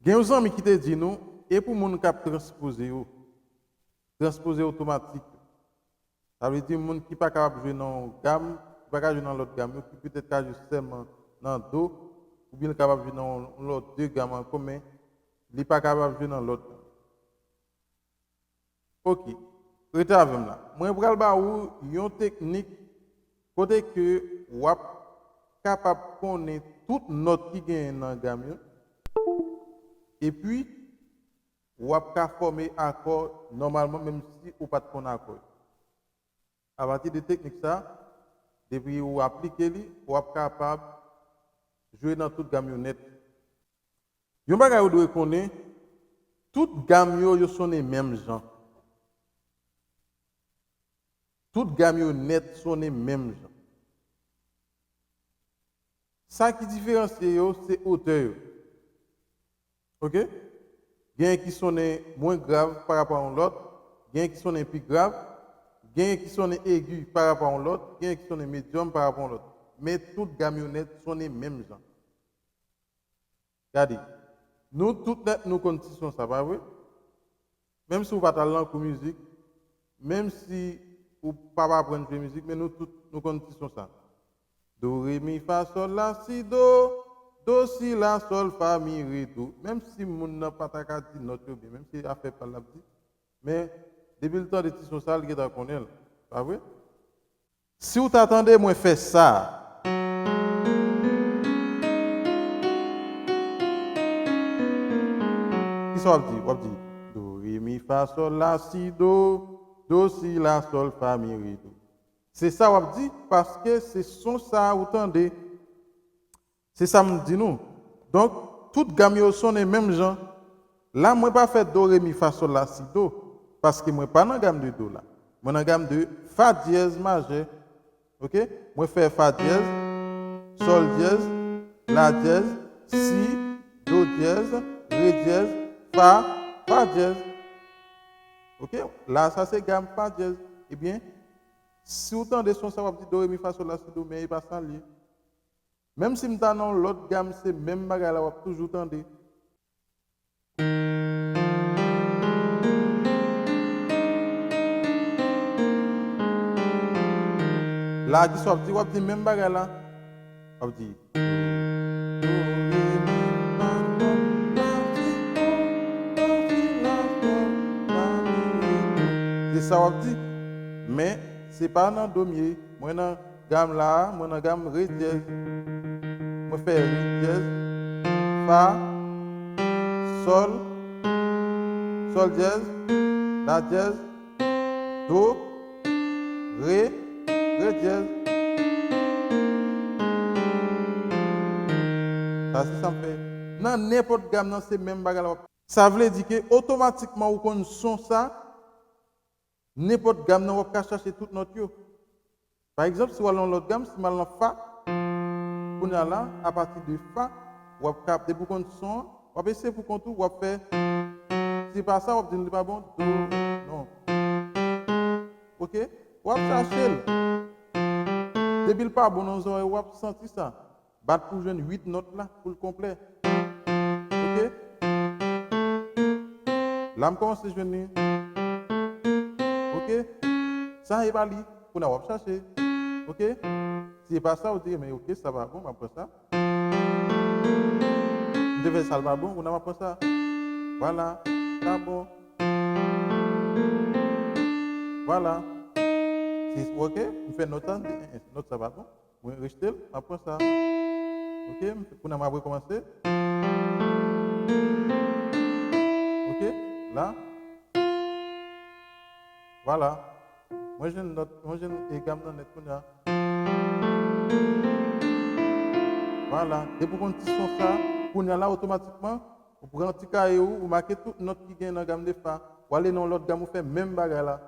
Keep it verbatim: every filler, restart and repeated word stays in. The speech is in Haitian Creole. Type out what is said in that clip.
Gen yon zanmi ki te di nou, e pou moun k ap transpoze yo, transpoze otomatik yo. Sa vle di moun ki pa kapab jwe nan yon gam, ki pa ka jwe nan lòt gam yo, ki petèt ka jwe sèlman nan do, oubyen l kapab jwe nan yon lòt de gam ankò, men li pa kapab jwe nan lòt gam. Ok, rete avè m la. Mwen pral ba ou yon teknik kote ke w ap kapab konnen tout nòt ki genyen nan gam yo, epi w ap ka fòme akò nòmalman, menm si ou pa t konn akò yo. Apati de teknik sa, depi ou aplike li, w ap kapab jwe nan tout gam yo nèt. Yon bagay ou dwe konnen, tout gam yo, yo sonnen menm jan. Tout gam yo nèt sonnen menm jan. Sa ki diferansye yo, se otè yo. Ok? Genyen ki sonnen mwen grav pa rapò a yon lòt, genyen ki sonnen pi grav, genyen ki sonnen egi pa rapò a yon lòt, genyen ki sonnen medyòm pa rapò a yon lòt. Men tout gam yo nèt sonnen menm jan. Gade, nou tout nèt nou konn ti son sa, pa vre? Menm si w pa t al nan kou mizik, menm si ou p ap aprann jwe mizik, men nou tout nou konn ti son sa. Do, re, mi, fa, sòl, la, si, do, do, si, la, sòl, fa, mi, re, do. Menm si moun nan pa ta ka di nòt yo byen, menm si afè pa l ap di, men depi l tande ti son sa, l gentan konnen l. Pa vre? Si w ta tande mwen fè sa, kisa w ap di? W ap di, do, re, mi, fa, sòl, la, si, do, do, si, la, sòl, fa, mi, re, do. Se sa w ap di, paske se son sa ou tande. Se sa m di nou. Donk, tout gam yo sonnen menm jan. La, mwen pa fè do, re, mi, fa, sòl, la, si, do, paske mwen pa nan gam de do la. Mwen nan gam de fa dyèz majè. Ok? Mwen fè fa dyèz, sòl dyèz, la dyèz, si, do dyèz, re dyèz, fa, fa dyèz. Ok? La, sa se gam fa dyèz. Ebyen, si w tande son sa, w ap di do, re, mi, fa, sòl, la, si, do, men e pa sa l ye. Menm si m ta nan yon lòt gam, se menm bagay la w ap toujou tande. La, kisa w ap di? W ap di menm bagay la. W ap di, do, re, mi, fa, sòl, la, si, do, do, si, la, sòl, fa, mi, re, do. Se sa w ap di. Men, se pa nan do m ye. Mwen nan gam la, mwen nan gam re dyèz. Mwen fè re dyèz, fa, sòl, sòl dyèz, la dyèz, do, re, re dyèz. Sa se sa m fè. Nan nenpòt gam nan, se menm bagay la w ap. Sa vle di ke otomatikman ou konn son sa, nenpòt gam nan w ap ka chache tout nòt yo. Pa egzanp, si w al nan yon lòt gam, si m al nan fa, kounye a la, apati de fa, w ap ka, depi w konn son an, w ap eseye pou kont ou, w ap fè, si se pa sa, w ap di l li pa bon, do, non. Ok? W ap chache l. Depi l pa bon nan zòrèy, w ap santi sa. Bat pou jwenn uit nòt la pou l konplè. Ok? La m kòmanse jwenn li. Ok? Sa e pa li. Kounye a w ap chache. Ok? Si e pa sa, ou di, men ok, sa pa bon, m ap pran sa. M te fè sa, l pa bon, kounye a m ap pran sa. Vwala. Sa bon. Vwala. Si, ok, m fè nòt sa, m di, eh, eh, nòt sa pa bon. Mwen rejte l, m ap pran sa. Ok, m fè, kounye a m ap rekòmanse. Ok, la. Vwala. Mwen jwenn nòt, mwen jwenn e gam nan nèt kounye a. Vwala. Depi w konn ti son sa, kounye a la, otomatikman, ou pran ti kaye ou, ou make tout nòt ki gen nan gam de fa. Ou ale nan yon lòt gam, ou fè menm bagay la.